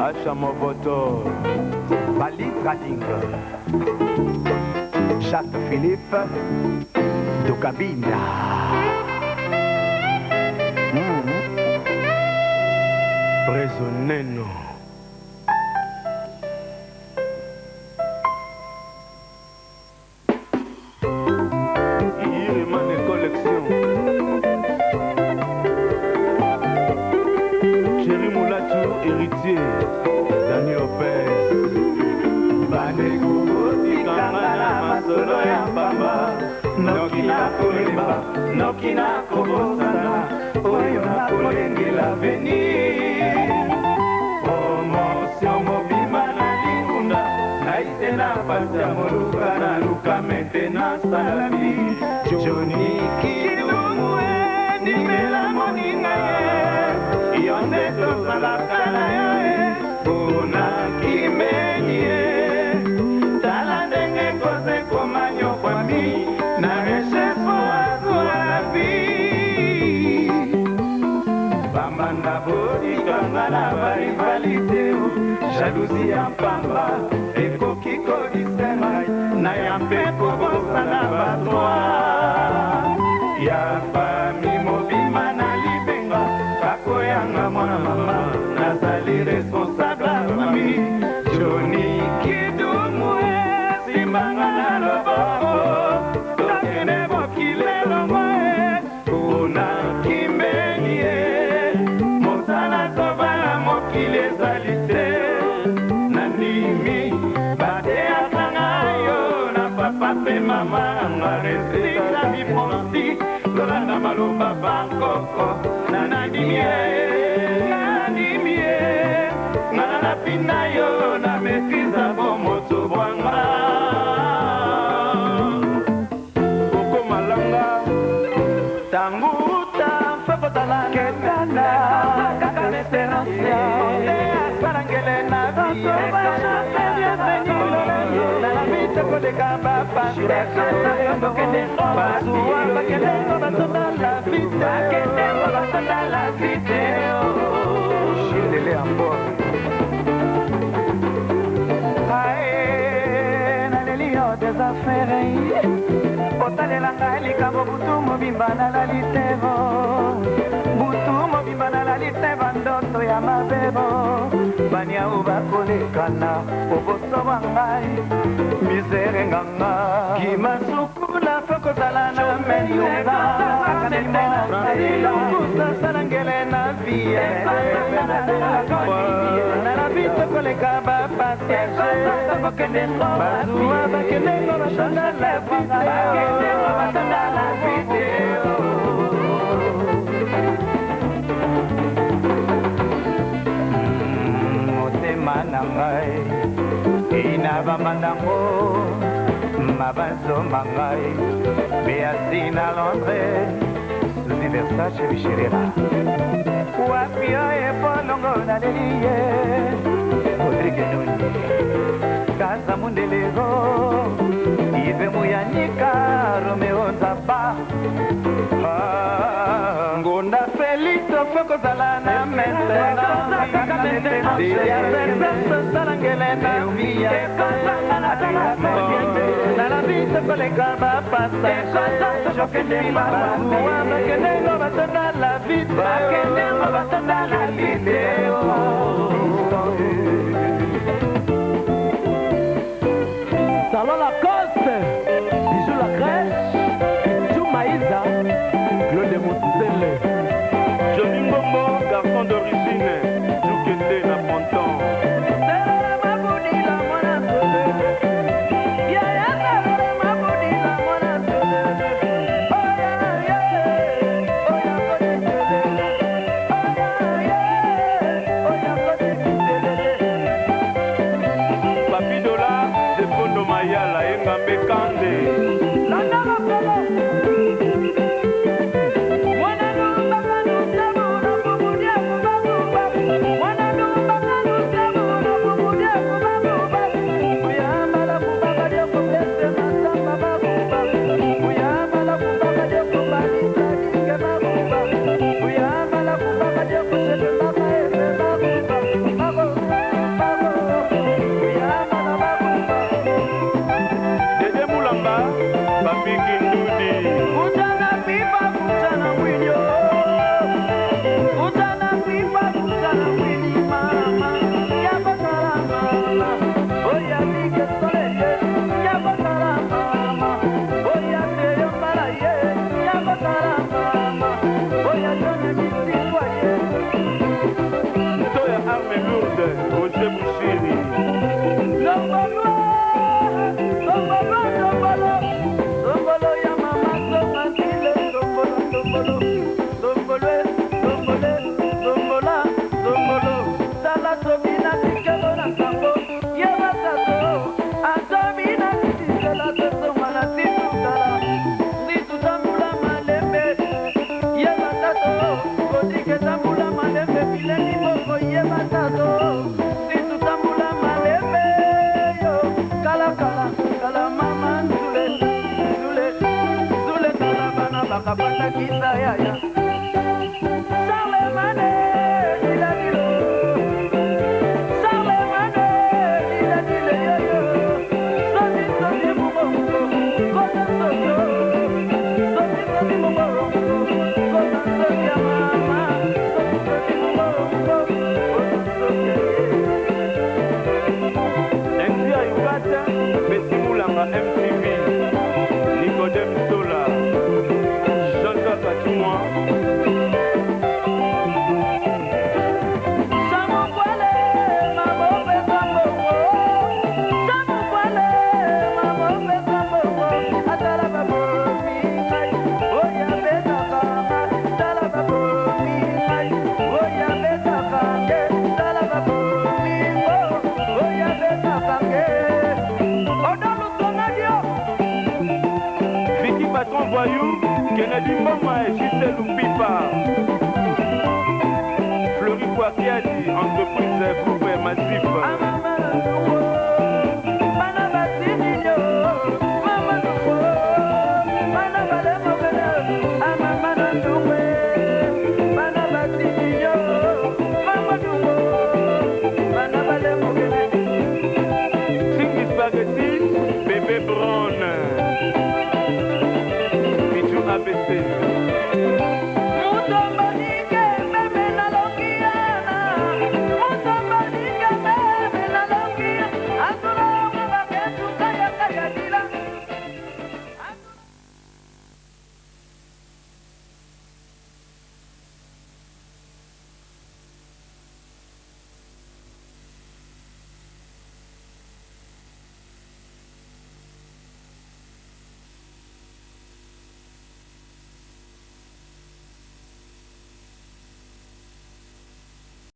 Acha Movoto, Bali Trading, Jacques Philippe, Dokabina. Preso Neno. Irimane Collection. Thierry Moulatou, héritier. Dani Lopez. Bandeko botikanga na masolo ya pamba, noki nakolemba, noki nakobosana oyo nakolengela venir. Promotion mobimba na lingunda, naite na pasi ya moluka, naluka maintenant salami. Johnny Kidumu e, ndimela moninga ye, yo nde tozalaka na yo e, mpona kimeni ye. Tala ndenge koze komanyokwami na richesse po azwa la vie. Bambanda botikanga na barivalite, jalousie ya mpamba ekoki kodise ngai na ya mpe kobosana batoi ya fami mobimba na libenga bakoyanga mwana mama, nazali responsable ya fami. Johnny Kidumu esimbanga na loboko, tokende mokili elongo e, mpona kimbeni ye, mosala tobala mokili ezali te. Nandimi bateyaka ngai yo na papa mpe mama nanga, resitami franci tolanda maloba bankoko. Na nandimi ye, nandimi ye, nga na napina yo na maîtrise bomoto bwanga. Koko Malanga. Tanguta fokotala ketana kaka espérance asalangele na vie koleka bapasuwa bakendengo batonda la vite, batonda la vite. Gilles Ambor. Ae, naleli yo des affaires, otalela ngai likambo butu mobimba nalali te bo, butu mobimba nalali te, bandoto ya mabebo, baniau bakolekana oboso bwa ngai, misere nganga kimasukula fo kozala na meselalukusasala ngele na vie na la vie tokoleka bapassage, bazuwa bakendengo batonda la vite. Motema na ngai ina bamandango mabazomba ngai beasi na Londres, Suzi Versace Bicherera wapi oyo epolongo naleli ye, Rodrigue Noni Kaza Mundelero Ive Muyanika Romeo Nzaba. Ah, Ngonda Félix fo kozala na maintenant na vie na la vie tokoleka bapassage, basuwa bakendengo batonda la vite, bakendengo batonda la vite. Salon Lacoste, Bijou la Crèche, Bijou Maïsa, Claude Moussele. Johnny Mbombo, garçon d'origine. Djoukende na Ponton. Papi Dola, Zepondo Mayala, Engambe Kande. Oyeba tato situtambula malembe yo kala kala kala mama nzule nzule nzule kala bana bakapatakisa yaya Charlemagne diladilo Charlemagne diladile yoyo sozi sozi mubongo kota sozo sozi sozi mubongo kota sozi ya mama sozi sozi mubongo kota sozi ya ye. Ainsi Ayukata, Messi Moulanga MTV, Nicodème Sola, Jean-Jacques Katimwa, Samukwele, mabopesa mbongo. Samukwele, mabopesa mbongo. Atala babomi ngai, oyo abetaka ngai. Tala babomi ngai, oyo abetaka nge. Tala babomi ngo, oyo abetaka nge. Odalusonga dio. Vicky Patron Voyou, Kennedy Mboma et Gisèle Lupipa. Fleury Kouakiadi, entreprise groupe Massif. Amama.